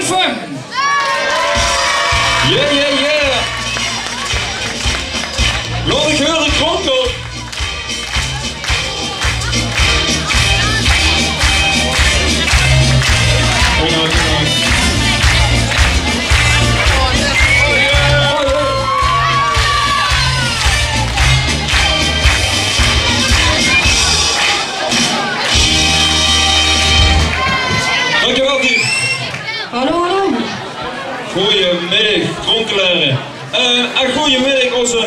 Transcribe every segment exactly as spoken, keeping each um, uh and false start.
Fun. Yeah, yeah, yeah. Laot uch hure, Kronkel. Dankjewel, Diep. Hallo, hallo. Goojemiddig, Kronkelere. Eh, en goojemiddig, ózze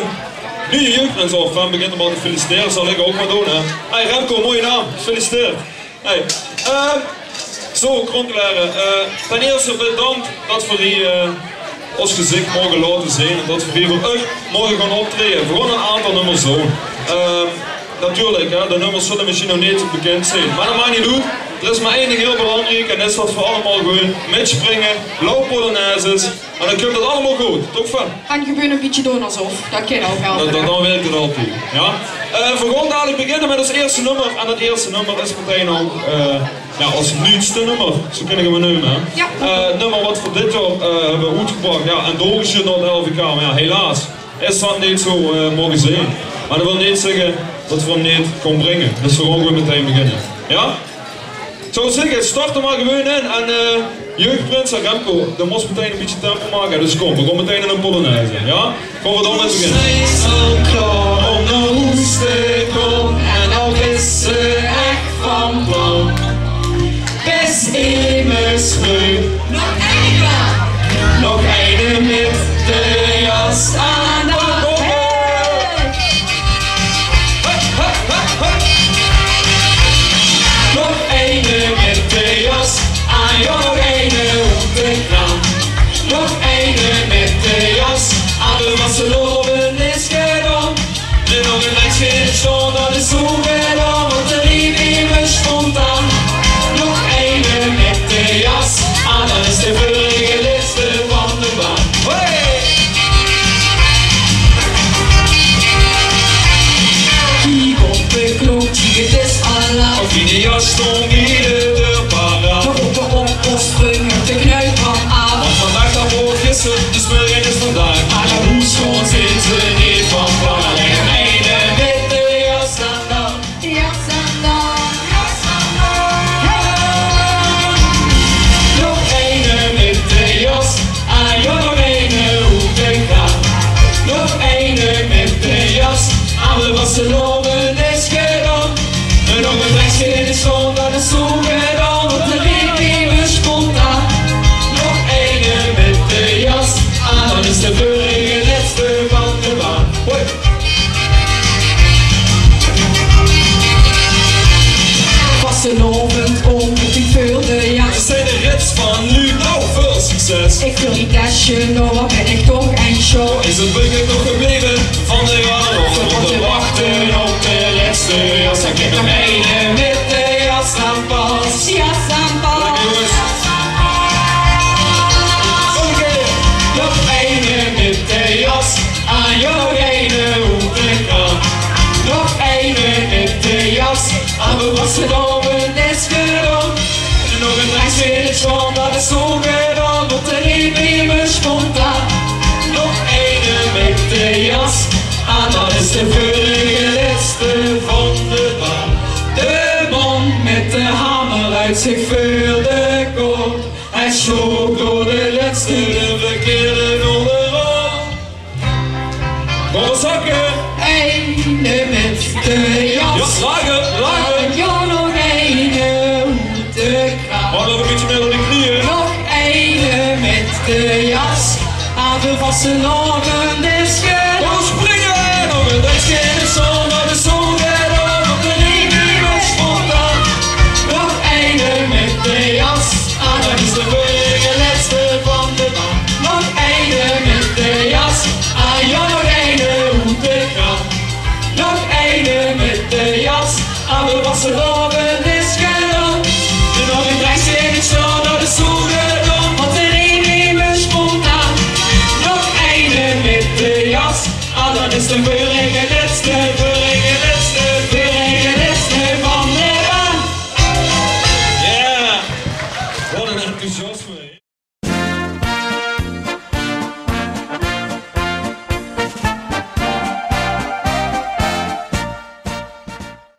nuje jeugdprins. Of, eh, begint 'm al te felicitere, zal ich ouch mer doon, hè. Hey, Remco, mooie naam. Gefeliciteerd. Hey, eh, zo, Kronkelere. Eh, ten ierste bedank det v'r hie, eh, ós gezich moge laote zeen en det v'r hie veur uch moge gaon optraeje. V'r gaon ein aantal nummers doon. Eh, Natuurlik, hè, de nummers zulle mesjien nog neet bekind zeen. Mer det maak neet oet. D'r is mer ein ding hiel belangriek en det is det v'r allemaol gewoon mitspringe, lauw polonaises. En dan kump det allemaol good, toch, Fun? Gaon gewoon ein bietje doon esof. Det kin ouch waal. Det, det, dan wirk 't altied, jao. Eh, v'r gaon dalik beginne mit ós ierste nummer. En det ierste nummer is metein ouch, eh, jao, ós nuujste nummer. Zo kin ich 'm mer neume, hè. Jao. Eh, 't nummer waat v'r dit jaor, eh, höbbe oetgebrach, jao, en doorgesjud nao 't L V K. Mer jao, helaas is det neet zo, eh, moge zeen. Mer det wil neet zègke det v'r 'm neet kónne bringe. Dus v'r gaon gewoon metein beginne. Jao? Ich zou zègke, start d'r mer gewoon in. En, eh, jeugdprins en Remco, dan mós metein ein bietje tempo make. Dus kóm, v'r gaon metein in ein polonaise. Jao? Kóm, v'r dan mit beginne. Steeds al klaor óm nao hoes te gaon en al is ze ech van plan. Bès emes leuk. Nog eine mit de jas aan, dan. Nog eine mit de jas aan, jao, nog eine óm te gaon. Nog eine mit de jas aan, de vastelaovend is gedaon. En nog ein drankske in 't zjón, det is zoe gedaon, want de liep emes spontaan. Nog eine mit de jas aan, det is de veur en lètste van de baan. Hoi! Kiek op de klok, kiek, 't is al laat. Of die jas stóng bie de deur paraat. Op de opperspring, op de knuippan aan. Want vandaag, det waor gister, dus morge is vandaag. Mer nao hoes gaon zeen ze neet van plan. Allein eine mit de jas aan dan. Jas aan dan. Jas aan dan. Nog eine mit de jas aan, jao, nog eine óm te gaon. Nog eine mit de jas aan, de vastelaovend is gedaon. En nog ein drankske in 't zjón, det is zoe gedaon, want de liep emes spontaan. Nog eine mit de jas aan, det is de veur en lètste van de baan. Hoi! Vastelaovend ómroep, ich veur de jas. V'r zeen de rits van noe, noe väöl succes. Ich veur die tesje, noe, waat bön ich toch ein sjoon. Is 't budget nog gebleve van de jare nog? V'r mótte wachte op de lètste jas. Ich höb nog eine mit de jas aan pas. Jas aan pas. Lekker, jónges. Oké. Nog eine mit de jas aan, jao, nog eine óm te gaon. Nog eine mit de jas aan, de vastelaovend is gedaon. En nog ein drankske in 't zjón, det is zoe gedaon, want de liep emes spontaan. Nog eine mit de jas aan, det is de veur en lètste van de baan. De man mit de hamer haet zich veur de kop. Hae sjoot door de lètste, de verkeerde nao de rol. Kóm, v'r zakke. Eine mit de jas. Jao, lager, lager. En jao, nog eine óm te gaon. Oh, nog ein bietje mieë nao de knieë. Nog eine mit de jas. Aan, de vastelaovend is gedaon. Kóm springe! Nog ein drankske in 't zjón, det is zoe gedaon, want de liep emes spontaan. Nog eine mit de jas aan, det is de veur en lètste van de baan. Nog eine mit de jas aan, jao, nog eine óm te gaon. Nog eine mit de jas aan, de vastelaovend is gedaon. En nog ein drankske in 't zjón, det is zoe gedaon, want de liep emes spontaan. Nog eine mit de jas aan, det is de veur en lètste, veur en lètste, veur en lètste van de baan. Yeah! Waat ein enthousiasme.